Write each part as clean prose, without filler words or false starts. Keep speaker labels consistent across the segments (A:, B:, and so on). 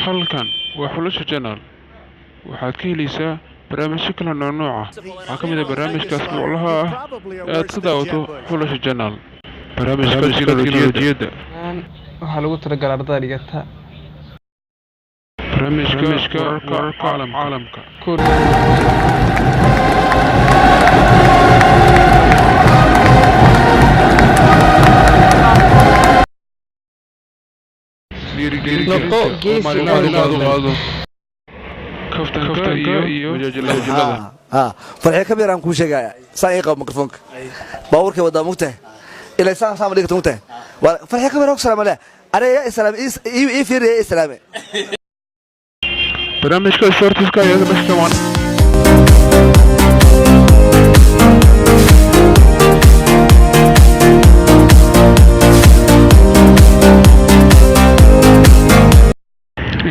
A: Halkan waa Xulasha Channel. Waxaad ka helaysaa barnaamijyo kala noocnooc ah. Waxaa ka mid ah barnaamijkaas nooclaha ah ee aad ka daawato Xulasha Channel, barnaamijka tiknoolajiyadda,
B: waxaa lagu talagalaa ardada dhigata
A: barnaamijka wararka caalamka. Dhiirigelinta
B: Noqo geesi
A: oo maalinlaha lagu qaado, kaftanka iyo majaajilada.
C: Ha, farxiyo ka beeraan kuu sheegaya. Saan ii qabo mikrofoonka, baabuurkay wadaa, mugtahay, ilaa saan saan dhigata, mugtahay. Farxiyo ka beeraan ku salaama leh aniga, yaa islaame ii fiiriya, yaa islaame.
A: Barnaamijka sportiska ayaa meesha ka.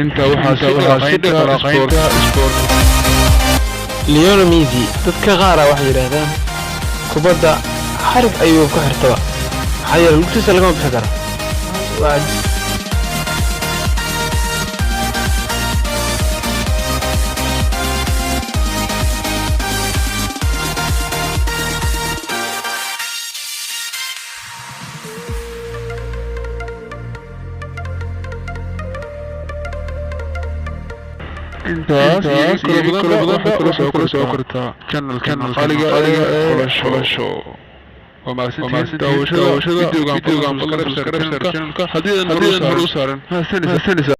A: Intaa waxaa si dheer falanqaynta sport.
B: Lionel Messi, dadka qaara waxay yidhaahdaan kubadda xarig ayuu ku xirtaba, maxaa yeele lugtiisa lagama bixi karo. Waa
A: Intaas iyo in kala badanba waxaad kula soo kartaa channelkan qaaliga ee Xulasho. Waa mahadsantihiin daawashada videogan. Fadlan subscribe channelka haddii aadan hore u saaran. Mahadsanid.